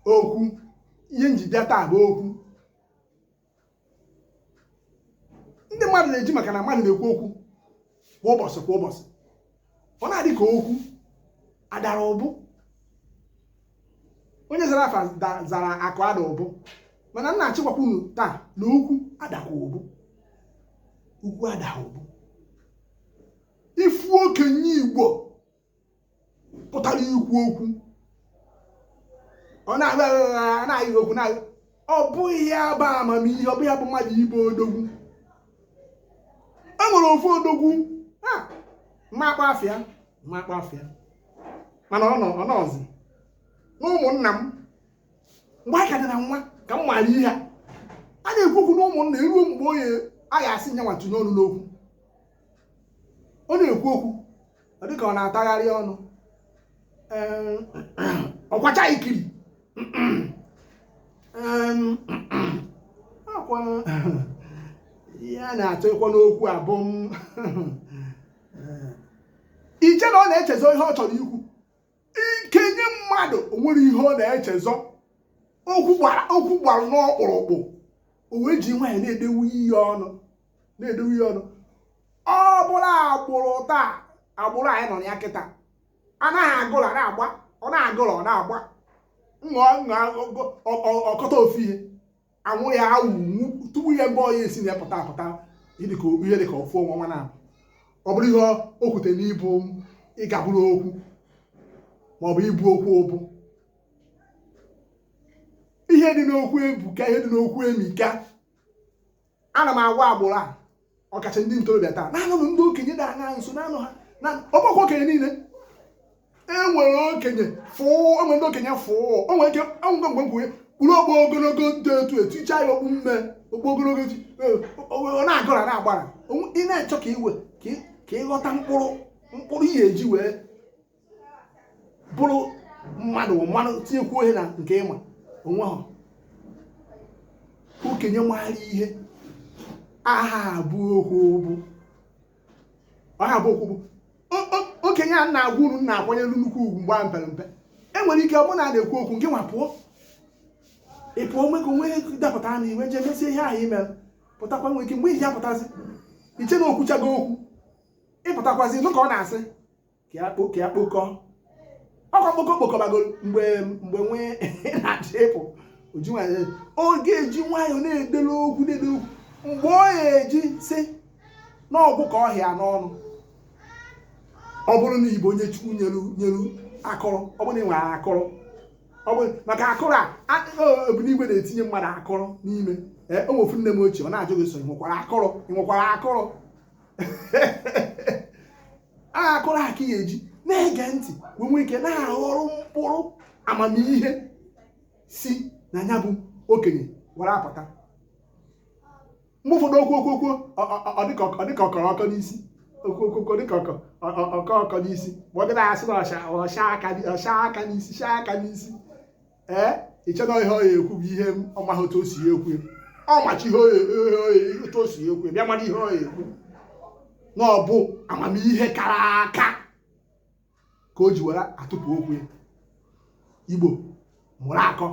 Okwu ihe m ji bịa taa bụ okwu. Ndị mmadụ na-eji maka na mmadụ na-ekwu okwu kwa ụbọchị kwa ụbọchị, ọ na-adị ka okwu adara ụbụ. Onye zara afa zara akụ ada ụbụ, mana m na-achọ ịgwakwa unu taa na okwu adakwa ụbụ, okwu adaghị ụbụ. Ị fụ okenye Igbo pụtara ikwu okwu, ọ na-aghị okwu na ọ bụghị ya bụ amamihe, ọ bụghị ya bụ mmadụ ịbụ odogwu. E nwere ofu odogwu ma akpọ afa ya, ma akpọ afa ya, mana ọ nọ ọ nọzi n'ụmụnna m mgbe a ka dị na nwa ka m maara ihe a. A na-ekwu okwu n'ụmụnna, eruo mgbe onye a ga-asị nyanwa tụnye ọnụ n'okwu, ọ na-ekwu okwu, ọ dịka ọ na-atagharị ọnụ, ọ kwacha ikiri akwa ihe a na-achọ ịkwa n'okwu abụ m i che na ọ na-echezọ ihe ọ chọrọ ikwu. Okenye mmadụ o nwere ihe ọ na-echezọ. Okwu gbara, okwu gbara n'ọkpụrụkpụ, o wee ji nwayọ na-edewe ihe ọnụ, na-edewe ihe ọnụ. Ọ bụrụ agbụrụ taa, agbụrụ anyị nọ na ya kịta, anaghị agụla na-agba, ọ na-agụla, ọ na-agba ṅụọ ṅụọ ọkọta ofu ihe anwụ ya awụ tupu ya mgbe ọ ya esi na ya pụta apụta ihe dịka ofu ọnwa nwa na ọ bụrụ ihe o kwute n'ibu ịgaburu okwu maọbụ ibu okwu ụbụ. Ihe dị n'okwu ebuka, ihe dị n'okwu emika. Ana m agwa agbụrụ a, ọkacha ndị ntorobịa taa, na-anọnụ ndị okenye dị anya nso, na-anọ ha na ọgbakọ okenye niile. E nwere okenye fụụ, e nwere ndị okenye fụụ, o nwere ike ngwa mgbe mgbe kpuru okpu ogologo dị etu eticha ya okpu mme okpu ogologo ji ọ na-agụra na-agbara. Ị na-achọ ka iwe ka ịghọta mkpụrụ mkpụrụ ihe eji wee bụrụ mmadụ mmanụ, tinyekwuo ihe na nke ịma onwe ha. Okenye maara ihe aha abụ okwu bụ aha bụ okwu bụ okenye a na-agwa unu na-akwanyere nnukwu ugwu mgbe a mpere mpe. E nwere ike ọ bụrụ na a na-ekwu okwu, nke nwa pụọ, ị pụọ nwe ka onwe dapụta na iwe jee mesie ihe ahụ ime, pụtakwa. Nwere ike mgbe iji apụtazi, iche na okwuchago okwu, ịpụtakwazi nụ ka ọ na-asị ka ya kpo ka ya kpokọọ ọkwa kpokọ kpokọbagoro mgbe mgbe nwee na-achọ ịpụ. Oji nwayọ, ọ ga-eji nwayọ na-edelu okwu, na-edelu okwu, mgbe ọ ga-eji sị na ọgwụ ka ọhịa n'ọnụ. Ọ bụrụ na Igbo onye Chukwu nyelu nyelu akụrụ, ọ bụrụ na ị nwere akụrụ, ọ bụ maka akụrụ a ogbunigwe na-etinye mmadụ akụrụ n'ime. O nwefu nne m ochie, ọ na-ajụ gị so ị nwekwara akụrụ, ị nwekwara akụrụ. Akụrụ a ka ị ga-eji na-ege ntị wee nwee ike na-aghọrọ mkpụrụ amamihe si na ya bụ okenye were apụta. Mgbe ụfọdụ okwu okwu okwu ọ dịka ọkọrọ ọkọ n'isi, okwu okwu okwu dịka ọkọ ọkọ ọkọ n'isi, ma ọ dị na-asị na ọsha ọsha aka ọsha aka n'isi sha aka n'isi. Ee, iche na ihe ọ ya ekwu bụ ihe ọ maghị otu o si ekwu, ọ machi ihe otu o si ekwu, bịa mara ihe ọ ya ekwu na ọ bụ amamihe kara aka ka o ji were atụpụ okwu ya. Igbo mụrụ akọ.